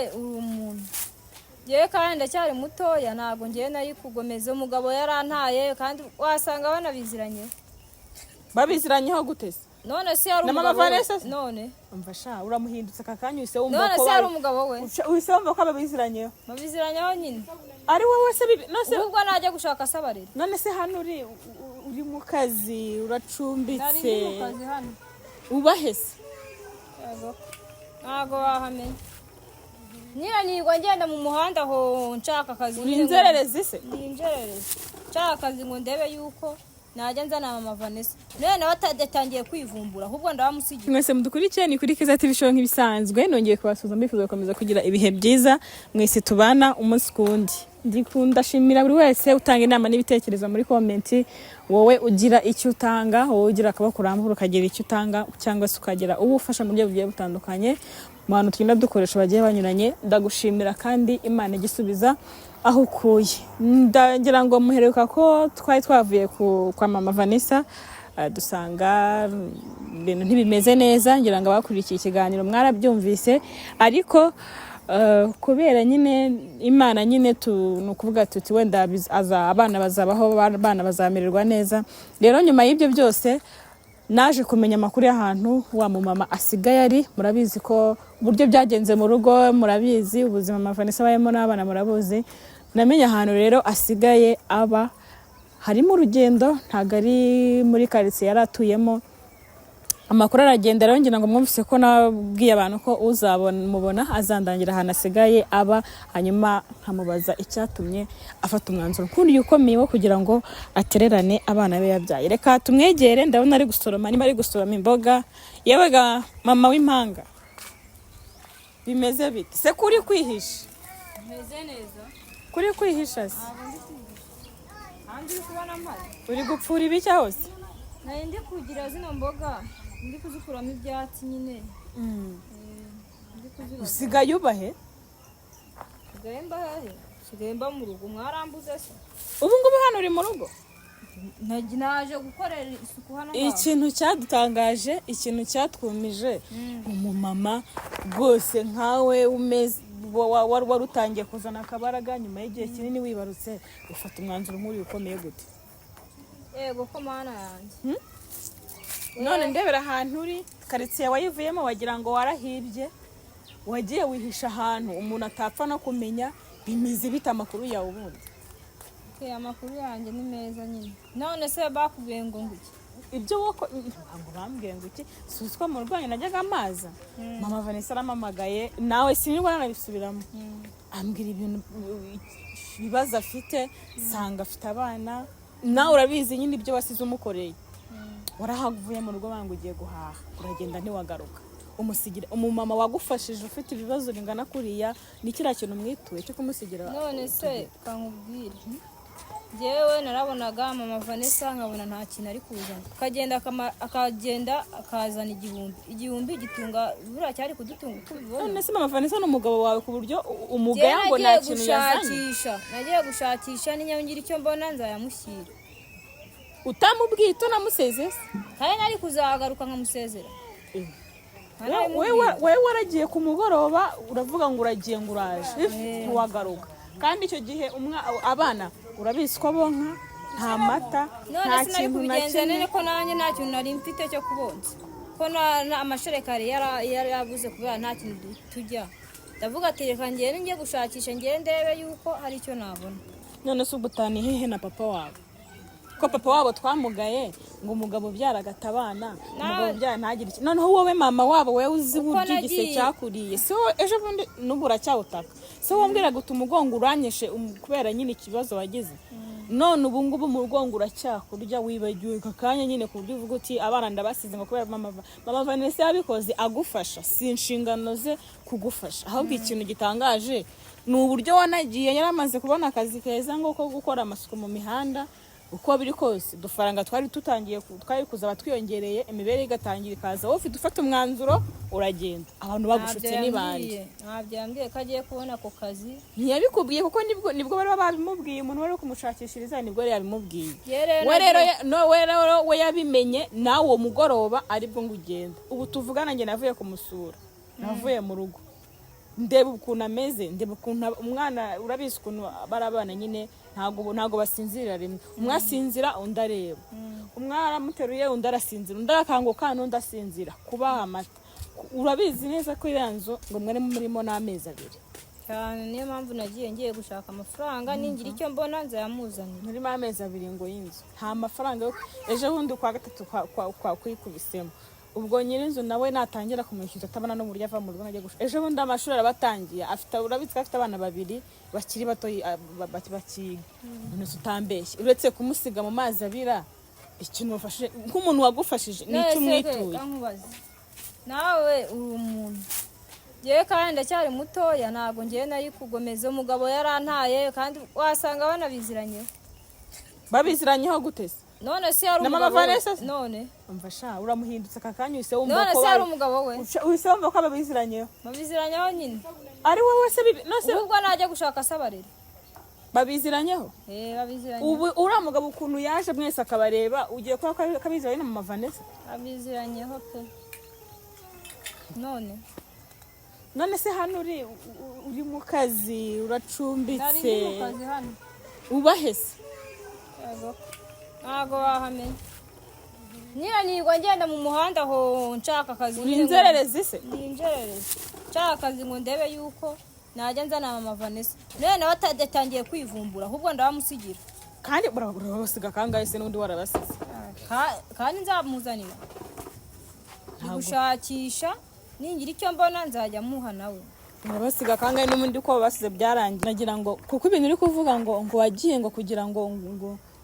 Nawe uri umuntu, ngewe kandi ndacyari mutoya, ntabwo ngewe nari kugomeza. Umugabo yarantaye, kandi wasanga banabiziranyeho. Babiziranyeho gute se? None se yari Na mama umugabo we? Vanessa se? None Umva sha, uramuhindutse aka kanya, uhise wumva None ko se yari umugabo we? Uhise wumva ko babiziranyeho. Babiziranyeho nyine. Ari wowe se bibi none se? Ubwo najya gushaka asabarira. None se hano uri uri mu kazi, Nari uracumbitse? ndi mu kazi hano. Ubahe se? Yego. Ntabwo wahamenya nyine, nirwa ngenda mu muhanda aho nshaka akazi. Uri Nyine inzererezi se? Ndi inzererezi, nshaka akazi ngo ndebe yuko najya nzana mama Vanessa. None nawe atatangiye kwivumbura, ahubwo ndabamusigiye. Mwese mudukurikiye, ni kuri Keza TV Show nk'ibisanzwe. Nongeye kubasuhuza, mbifuza gukomeza kugira ibihe byiza mwese tubana umunsi ku wundi. Ndashimira buri wese utanga inama n'ibitekerezo muri comment, wowe ugira icyo utanga, wowe ugira akaboko urambura ukagira icyo utanga, cyangwa se ukagira uwo ufasha mu buryo bugiye butandukanye mu bantu tugenda dukoresha bagiye banyuranye. Ndagushimira kandi Imana igisubiza aho ukuye. Ndagira ngo muheruka ko twari twavuye kwa mama Vanessa, dusanga ibintu ntibimeze neza. Ngira ngo abakurikiye ikiganiro mwarabyumvise, ariko kubera nyine Imana nyine ni ukuvuga tuti wenda abana bazabaho, abana bazamererwa neza. Rero nyuma y'ibyo byose naje kumenya amakuru y'ahantu wa mumama asigaye ari. Murabizi ko uburyo byagenze mu rugo, murabizi ubuzima mama Vanessa abayemo n'abana murabuzi. Namenye ahantu rero asigaye aba, harimo urugendo, ntabwo ari muri karitsiye yari atuyemo. Amakuru aragenda rero, ngira ngo mwumvise ko nabwiye abantu ko uzamubona azandangira ahantu asigaye aba, hanyuma nkamubaza icyatumye afata umwanzuro nk'uriya ukomeye wo kugira ngo atererane abana be yabyaye. Reka tumwegere, ndabona ari gusoroma, niba ari gusoroma imboga. Yewe ga mama w'impanga, bimeze bite se kuri kwihisha? Meze neza. Kuri kwihisha se? Hanze uri kubona mpari. Uri gupfura ibiki hose? Nari ndi kugira zino mboga, ndi kuzikuramo ibyatsi nyine. Ndi kuzibaga. Usigaye ubahe? Nsigaye mba hehe? Nsigaye mba mu rugo, mwarambuze se? Ubu ngubu hano uri mu rugo? Naje gukorera isuku hano ngaho. Ikintu cyadutangaje, ikintu cyatwumije, umumama rwose nkawe umeze wari utangiye kuzana akabaraga nyuma y'igihe kinini wibarutse, ufata umwanzuro nk'uriya ukomeye gute? Yego ko Mana yanjye. None ndebera ahantu uri, karitsiye wayivuyemo wagira ngo warahibye, wagiye wihisha ahantu umuntu atapfa no kumenya. Bimeze bite amakuru yawe ubundi? Okay, amakuru yanjye ni meza nyine. None se bakubwiye ngo nguki? Ibyo woko ntabwo bambwiye ngo iki, si utwo mu rwanyu najyaga amaza. Mama Vanessa arampamagaye, nawe sinirwa nanabisubiramo, ambwira ibintu, ibibazo afite, nsanga afite abana. Nawe urabizi nyine ibyo wasize umukoreye. Warahavuye mu rugo banga ugiye guhaha, uragenda ntiwagaruka, umusigira umumama wagufashije ufite ibibazo bingana kuriya. Ni kiriya kintu mwituye cyo kumusigira? None se kankubwire, njyewe narabonaga mama Vanessa nkabona nta kintu ari kuzana, akagenda akagenda akazana 1000, 1000 gitunga buriya cyari kudutunga uko ubibona? None se mama Vanessa ni umugabo wawe ku buryo umugaya Njyewe ngo nta nagiye kintu yazanye? gushakisha, nagiye gushakisha, ninyangira icyo mbona nzayamushyira. Utamubwiye, utonamusezeye se? Kandi nari kuzagaruka nkamusezera. Kandi nabimubwiye. Wowe waragiye ku mugoroba, uravuga ngo uragiye, ngo uraje, ntiwagaruka. Kandi icyo gihe abana urabizi ko bonka, nta mata, None nta sinari kintu na kubigenza kimwe. none ko nanjye nta kintu nari mfite cyo kubonsa, ko amashereka yari yarabuze kubera nta kintu turya, ndavuga ati reka ngende njye gushakisha, ngende ndebe yuko hari icyo nabona. None se ubwo utaniye hehe na papa wawe, ko papa wabo twamugaye ngo umugabo ubyara agata abana, umugabo ubyara ntagire iki? Noneho wowe mama wabo, wowe uzi Uko uburyo igise cyakuriye, si wowe ejo bundi n'ubu uracyawutaka, si wowe wambwiraga uti umugongo uranyishe kubera nyine ikibazo wagize, none ubu ngubu umugongo uracyakurya, wibagiwe aka kanya nyine ku buryo uvuga uti abana ndabasize ngo kubera mama Vanessa yabikoze agufasha? Si inshingano ze kugufasha. Ahubwo ikintu gitangaje ni uburyo wanagiye yari amaze kubona akazi keza ngo ko gukora amasuku mu mihanda. Uko biri kose udufaranga twari tutangiye twari kuzaba twiyongereye, imibereho igatangira ikaza, wowe ufite ufata umwanzuro uragenda, abantu bagushutse Ntabyo ni bande? yambwiye, ntabyo yambwiye ko agiye kubona ako kazi. Ntiyabikubwiye kuko nibwo bari babimubwiye, umuntu wari uri kumushakishiriza nibwo yari yabimubwiye. Ye rero We rero no, we rero we yabimenye nawe uwo mugoroba aribwo ngo ugenda. Ubu tuvugana njye navuye kumusura, navuye mu rugo. Ndeba ukuntu ameze, ndeba ukuntu umwana, urabizi ukuntu bari abana nyine, ntabwo basinzirira rimwe. Umwe asinzira, undi areba. Umwe aramuteruye, undi arasinzira, undi arakanguka, n'undi asinzira. Kubaha amata, urabizi neza ko iriya nzu ngo mwari murimo n'amezi 2. Cyane, niyo mpamvu nagiye ngiye gushaka amafaranga. Ningira icyo mbona nzayamuzanira. Murimo amezi 2 ngo y'inzu nta mafaranga yo ejo bundi kwa gatatu kwa kwikubisemo. Ubwo nyir'inzu nawe natangira kumwishyuza, atabona n'uburyo ava mu rugo ajya gushaka. Ejo bundi amashuri arabatangiye, afite, urabizi ko afite abana babiri bakiri bato, bakiga. None se utambeshye, uretse kumusiga mu mazi abira, ikintu wafashije nk'umuntu wagufashije ni icyo umwituye? Reka nkubaze, nawe uri umuntu, ngewe kandi ndacyari mutoya, ntabwo ngewe nari kugomeza. Umugabo yarantaye, kandi wasanga banabiziranyeho. Babiziranyeho gute se? None se yari Na mama umugabo we? Vanessa se? None Umva sha, uramuhindutse aka kanya, uhise wumva none ko se yari umugabo we? Uhise wumva ko babiziranyeho? Babiziranyeho nyine. Ari wowe se bibi nose? Ubwo najya gushaka asaba rero. Babiziranyeho? Eh, babiziranyeho. Ubu uriya mugabo ukuntu yaje mwese akabareba, ugiye kuba ko abiziranye na mama Vanessa? Babiziranyeho pe, none None se hano uri uri mu kazi, nari uracumbitse? Ndi mu kazi hano. Ubahe se? Yego, ntabwo wahamenya niba nirwa ngenda mu muhanda aho nshaka akazi. Uri Nyine ngo- inzererezi se? Ndi inzererezi, nshaka akazi ngo ndebe yuko najya nzana mama Vanessa. None nawe atatangiye kwivumbura, ahubwo ndabamusigira. Kandi urabasiga kangahe se n'undi warabasize? Kandi nzamuzanira. Ndi Ntabwo. gushakisha, ningira icyo mbona nzajya muha nawe. Urabasiga kangahe n'ubundi ko wabasize byarangiye? Nagira ngo, kuko ibintu uri kuvuga ngo wagiye ngo kugira ngo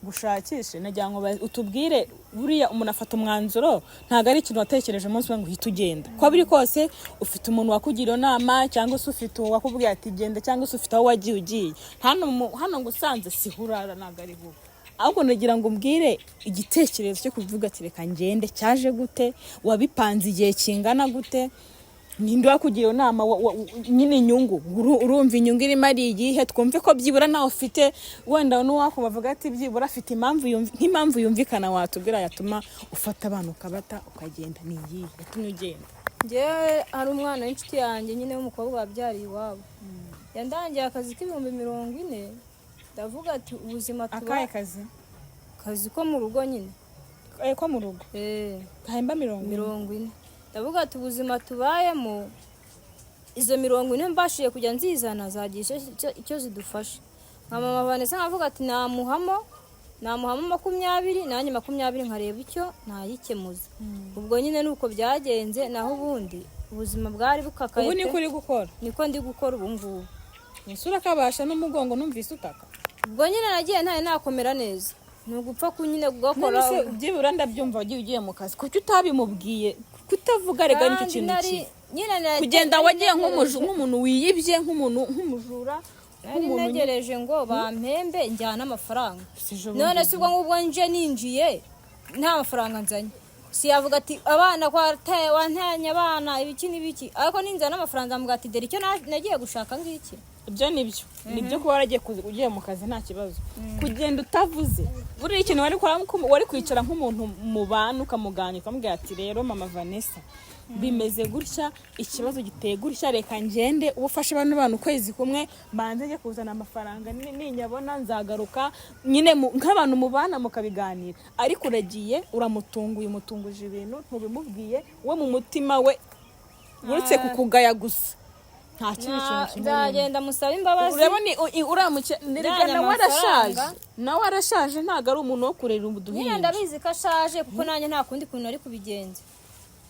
gushakishe, nagira ngo utubwire. Buriya umuntu afata umwanzuro, ntabwo ari ikintu watekereje umunsi umwe ngo uhite ugenda. Uko biri kose ufite umuntu wakugira inama, cyangwa se ufite uwakubwiye ati genda, cyangwa se ufite aho wagiye ugiye. Hano hano ngo usanze siho urara, ntabwo ari bubi. Ahubwo nagira ngo umbwire igitekerezo cyo kuvuga ati reka ngende cyaje gute? Wabipanze igihe kingana gute? Ninde wakugira inama? Nyine inyungu, urumva inyungu irimo ari iyihe? Twumve ko byibura nawe ufite, wenda n'uwakumva avuga ati byibura afite impamvu nk'impamvu yumvikana watubwira yatuma ufata abantu ukabata ukagenda. Ni iyihe yatumye ugenda? Njyewe hari umwana w'inshuti yanjye nyine w'umukobwa wabyariye iwabo, yandangiye akazi k'40,000. Ndavuga ati ubuzima tuba Akahe kazi? Akazi ko mu rugo nyine. Eh, ko mu rugo? Eh. Gahemba 40? 40. Ndavuga ati ubuzima tubayemo, izo 40 mbashije kujya nzizana zagira icyo zidufasha. Nka mama Vanessa nkavuga ati namuhamo 20, nanjye 20, nkareba icyo nayikemuza. Ubwo nyine ni uko byagenze, naho ubundi ubuzima bwari bukakaye Ubu pe. niko uri gukora? Niko ndi gukora ubu ngubu. Isura kabasha n'umugongo numvise utaka. Ubwo nyine nagiye ntaye nakomera neza, ni ugupfa ku nyine kugakora. None se byibura ndabyumva, wagiye ugiye mu kazi, kuki utabimubwiye? Kutavuga rega nicyo Kandi kintu nari kibi. Nyine Kugenda nari wagiye ntegereje- nk'umuntu wiyibye, nk'umuntu nk'umujura, Nari nk'umuntu nyine- ntegereje ngo bampembe njyane amafaranga. Si ejo bundi. None se ubwo ngubwo nje ninjiye nta mafaranga nzanye, si yavuga ati abana wantanye abana ibiki n'ibiki? Ariko ninzana amafaranga nzamuga ati dore icyo nagiye gushaka ngiki. Ibyo nibyo, nibyo. Kuba waragiye ugiye mu kazi nta kibazo. Kugenda utavuze, buriya ikintu wari gukora, wari kwicara nk'umuntu mubana ukamuganira, ukamubwira ati rero mama Vanessa, bimeze gutya, ikibazo giteye gutya, reka ngende. Uba ufashe bano bana ukwezi kumwe, mbanze njye kuzana amafaranga, ninyabona nzagaruka. Nyine nk'abantu mubana mukabiganira. Ariko uragiye uramutunguye, umutunguje ibintu ntubimubwiye. We mu mutima we, uretse kukugaya gusa, nta kindi kintu kimwe. Nzagenda musaba imbabazi. Urabona uramuke Njyanye nawe arashaje. amafaranga. Nawe arashaje, ntabwo ari umuntu wo kurera Nyine uduhinja. ndabizi ko ashaje, kuko nanjye nta kundi kuntu nari kubigenza.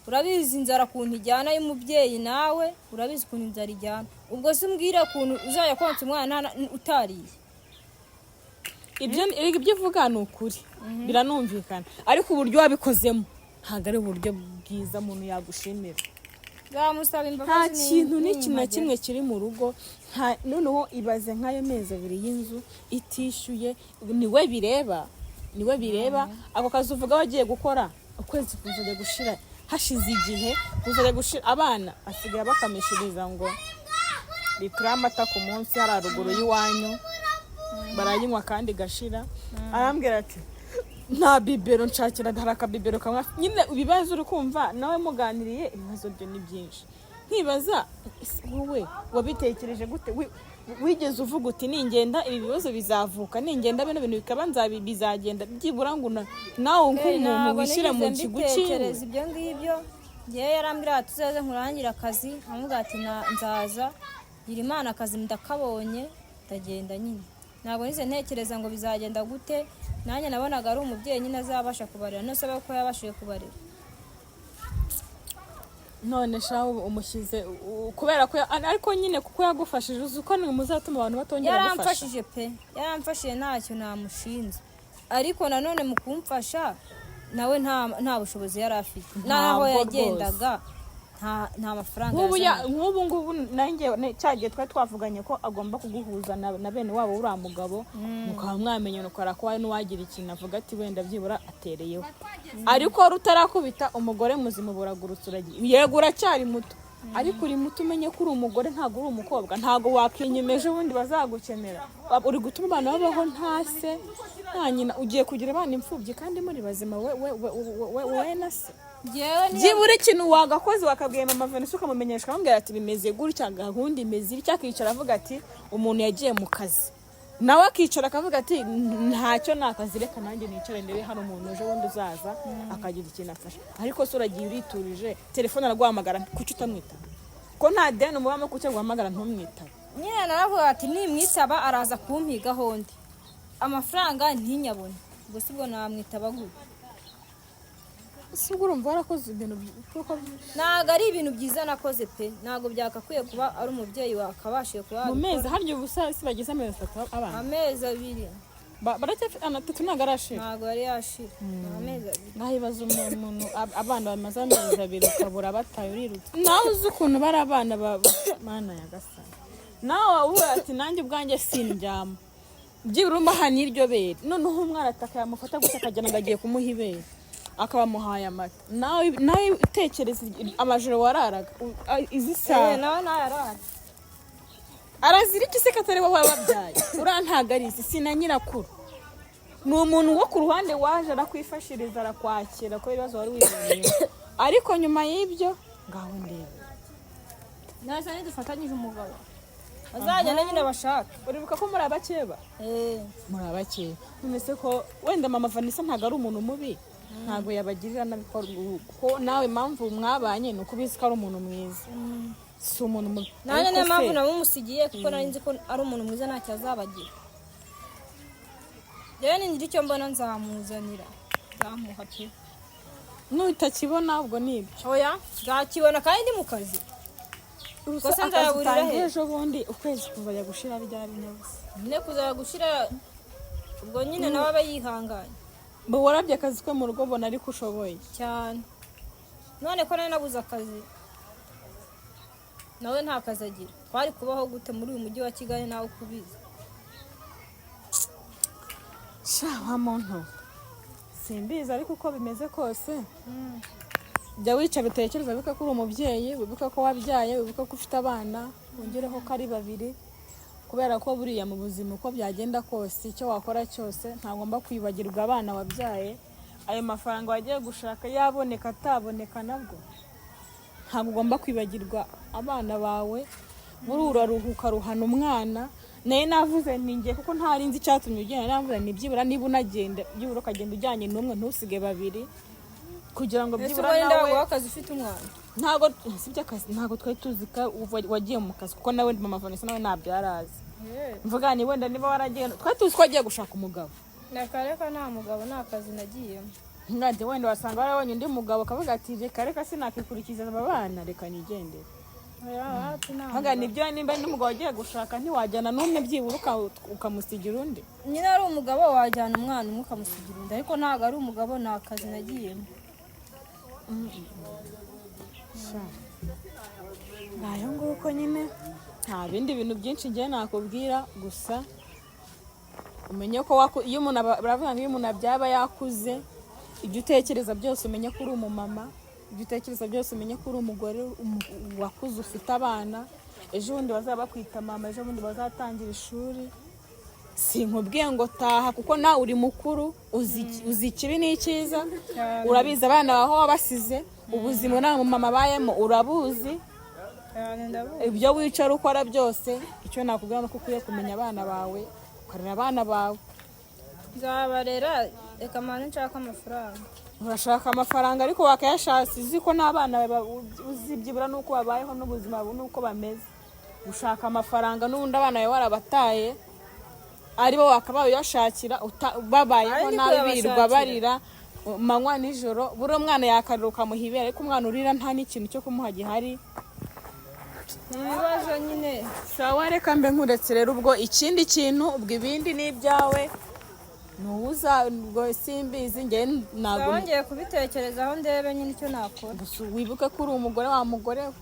Urabizi inzara ukuntu ijyana y'umubyeyi, nawe urabizi ukuntu inzara ijyana. Ubwo se umbwire ukuntu uzajya konsa umwana utariye? Ibyo erega ibyo uvuga ni ukuri, biranumvikana, ariko uburyo wabikozemo ntabwo ari uburyo bwiza umuntu yagushimira. Nzamusaba Nta imbabazi kintu n'iki na nimpagera. kimwe kiri mu rugo. Nta noneho ibaze nk'ayo mezi 2 y'inzu itishyuye, niwe bireba, niwe bireba. Ako kazi uvuga wagiye gukora, ukwezi kuzajya gushira hashize igihe, kuzajya gushira abana asigaye bakamishiriza ngo litiro y'amata ku munsi hari haruguru y'iwanyu, barayinywa kandi gashira. Arambwira ati nta bibero nshakira, hari akabibero kamwe. Nyine ibibazo uri kumva nawe muganiriye, ibibazo byo ni byinshi. Nkibaza, ese wowe wabitekereje gute? Wigeze uvuga uti ningenda ibi bibazo bizavuka, ningenda bino bintu bikaba bizagenda, byibura ngo nawe nk'umuntu Ntabwo wishyira mu nigeze kigo cyiwe? mbitekereza ibyo ngibyo. Ngewe yarambwira ati uzaze nkurangire akazi, nkamubwira ati nzaza gira Imana, akazi ndakabonye ndagenda nyine. Ntabwo nize ntekereza ngo bizagenda gute. Nanjye nabonaga ari umubyeyi nyine azabasha kubarera, none se ko yabashije kubarera. None shahu umushyize kubera ko ariko nyine kuko yagufashije, uzi ko ni muzatuma abantu batongera gufasha. Yaramfashije pe, yaramfashije, ntacyo namushinze, ariko nanone mu kumfasha nawe nta bushobozi yari afite n'aho Ntabwo. yagendaga nta mafaranga Nk'ubu yazanaga. Nk'ubu ngubu nanjye cya gihe twari twavuganye ko agomba kuguhuza na bene wabo uriya mugabo, mukaba mwamenyana, ukora ko hari n'uwagira ikintu avuga ati wenda byibura atereyeho. Ariko wari utarakubita umugore muzima, buragurutse uragiye. Yego uracyari muto, ariko uri muto umenye ko uri umugore, ntabwo uri umukobwa. Ntabwo wakinyemeje ubundi bazagukenera. Uri gutuma abana babaho nta se nta nyina, ugiye kugira abana imfubyi kandi muri bazima, we we we we we na se. Njyewe niyo Byibura ikintu wagakoze, wakabwiye mama Vanessa, ukamumenyesha, ukamubwira ati bimeze gutya, gahunda imeze itya, akicara avuga ati umuntu yagiye mu kazi, nawe akicara akavuga ati ntacyo ni akazi, reka nanjye nicare ndebe hari umuntu ejo bundi uzaza akagira ikintu afasha. Ariko se uragiye uriturije, telefone araguhamagara, kuki utamwitaba? Ko nta deni umubamo, kuki aguhamagara ntumwitabe? Nyine naravuga ati nimwitaba araza kumpigaho undi amafaranga ntinyabone, ubwo si bwo namwitaba gute? Si ubwo urumva warakoze ibintu kuko Ntabwo ari ibintu byiza nakoze pe, ntabwo byakakwiye kuba ari umubyeyi wakabashije kuba Mu wabikora. mezi harya ubu si bageze amezi 3 abana? Amezi 2. Baracyafite atatu, ntabwo arashira. Ntabwo yari yashira, ni amezi 2. Naho ibaza umuntu abana bamaze amezi 2 ukabura bataye urirutse, nawe uzi ukuntu bari abana ba mana ya gasana, nawe wavuga ati nanjye ubwanjye sindyama, byibura umuha n'iryo bere. Noneho umwana ataka, yamufata gusa akagenda ngo agiye kumuha ibere, akaba amuhaye amata. Nawe utekereza amajoro wararaga izi saha. Nawe ntayarara. Arazira iki se katari wowe wababyaye? Uriya ntabwo ari isi, si na nyirakuru, ni umuntu wo ku ruhande waje arakwifashiriza, arakwakira kubera ibibazo wari wiboneye, ariko nyuma y'ibyo ngaho ndebe. Nasa nidufatanyije umugabo azagenda nyine bashaka. Uribuka ko muri abakeba? Eh. Muri abakeba. None se ko wenda mama Vanessa ntabwo ari umuntu mubi, ntabwo yabagirira nabi, ko nawe impamvu mwabanye ni uko ubizi ko ari umuntu mwiza, si umuntu mubi. Nanjye niyo Ariko mpamvu se, namumusigiye, kuko nari nzi ko ari umuntu mwiza, ntacyo azabagira. Rero ningira icyo mbona nzamuzanira, nzamuha pe. Nutakibona ubwo ni ibyo. Oya, nzakibona kandi ndi mu kazi. Gusa Gusa akazi nzayaburira utangiye he? ejo bundi, ukwezi kuzajya gushira ryari nyabusa? Nyine kuzajya gushira, ubwo nyine nawe aba yihanganye. Mba warabye akazi ko mu rugo, mbona ariko ushoboye. Cyane, none ko nari nabuze akazi, nawe nta kazi agira, twari kubaho gute muri uyu mujyi wa Kigali? Nawe uko ubizi. Sha wa muntu, simbizi, ariko uko bimeze kose jya wicara utekereza, wibuke ko uri umubyeyi, wibuke ko wabyaye, wibuke ko ufite abana, wongereho ko ari babiri, kubera ko buriya mu buzima uko byagenda kose, icyo wakora cyose, ntagomba kwibagirwa abana wabyaye. Ayo mafaranga wagiye gushaka yaboneka ataboneka, nabwo ntabwo ugomba kwibagirwa abana bawe. Buri uraruhuka ruhana umwana. Naye navuze nti ngiye, kuko ntari nzi icyatumye ugenda, navuze nti byibura niba unagenda, byibura ukagenda ujyanye n'umwe, ntusige babiri, kugira ngo Ese byibura ubwo ninde nawe waguha akazi ufite umwana? Ntabwo sibyo akazi, ntabwo twari tuzi ko wagiye mu kazi, kuko nawe mama Vanessa nawe ntabyo yari azi. Mvuga ni wenda niba waragiye, twari tuzi ko wagiye gushaka umugabo. Nakareka, nta mugabo, nta kazi nagiyemo. Mwajya wenda wasanga warabonye undi mugabo, akavuga ati reka reka, sinakikurikiza aba bana, reka nigendere. Oya, hafi nta Nkaga nibyo, nimba n'umugabo wagiye gushaka, ntiwajyana n'umwe byibura ukamusigira undi? Nyine ari umugabo wajyana umwana umwe ukamusigira undi, ariko ntabwo ari umugabo, nta kazi nagiyemo. Sha. Ngayo nguko nyine, nta bindi bintu byinshi ngiye nakubwira, gusa umenye ko iyo umuntu baravuga ngo iyo umuntu abyaba yakuze, ibyo utekereza byose umenye ko uri umumama, ibyo utekereza byose umenye ko uri umugore wakuze ufite abana, ejo bundi bazaba bakwita mama, ejo bundi bazatangira ishuri. Sinkubwiye ngo taha, kuko nawe uri mukuru, uzi ikibi n'icyiza, urabizi abana baho wabasize, ubuzima nta mumama abayemo urabuzi. Cyane, ndabuzi. Ibyo wicara ukora byose, icyo nakubwira ni uko ukwiye kumenya abana bawe, ukarera abana bawe. Nzabarera, reka mane nshaka amafaranga. Urashaka amafaranga, ariko wakayashatse uzi ko n'abana bawe uzi byibura n'uko babayeho n'ubuzima n'uko bameze. Gushaka amafaranga n'ubundi abana bawe warabataye, aribo wakabaye uyashakira, babayeho Ari ndi nabi, birirwa kuyabashakira. barira manywa nijoro. Buri mwana yakarira ukamuha ibere, ariko umwana urira nta n'ikintu cyo kumuha gihari. Ni ibibazo nyine. Sawa, reka mbe nkuretse rero. Ubwo ikindi kintu, ubwo ibindi ni ibyawe, ntuza, ubwo simbizi njye ntabwo. Sawa, ngiye kubitekerezaho ndebe nyine icyo nakora. Gusa wibuke ko uri umugore wa mugore we.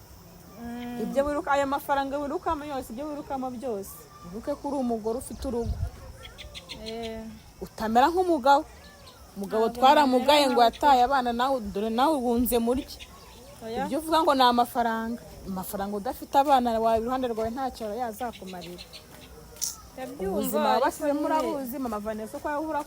Ibyo wiruka, ayo mafaranga wirukamo yose, ibyo wirukamo byose, wibuke ko uri umugore ufite urugo. Utamera nk'umugabo. Umugabo twaramugaye ngo yataye abana, nawe dore nawe ubunze murye. Oya. Ibyo uvuga ngo ni amafaranga, amafaranga udafite abana wawe iruhande rwawe ntacyo yazakumarira. Ndabyumva. Ubuzima Ariko wabasizemo nyine urabuzi, mama Vanessa, ko yahora.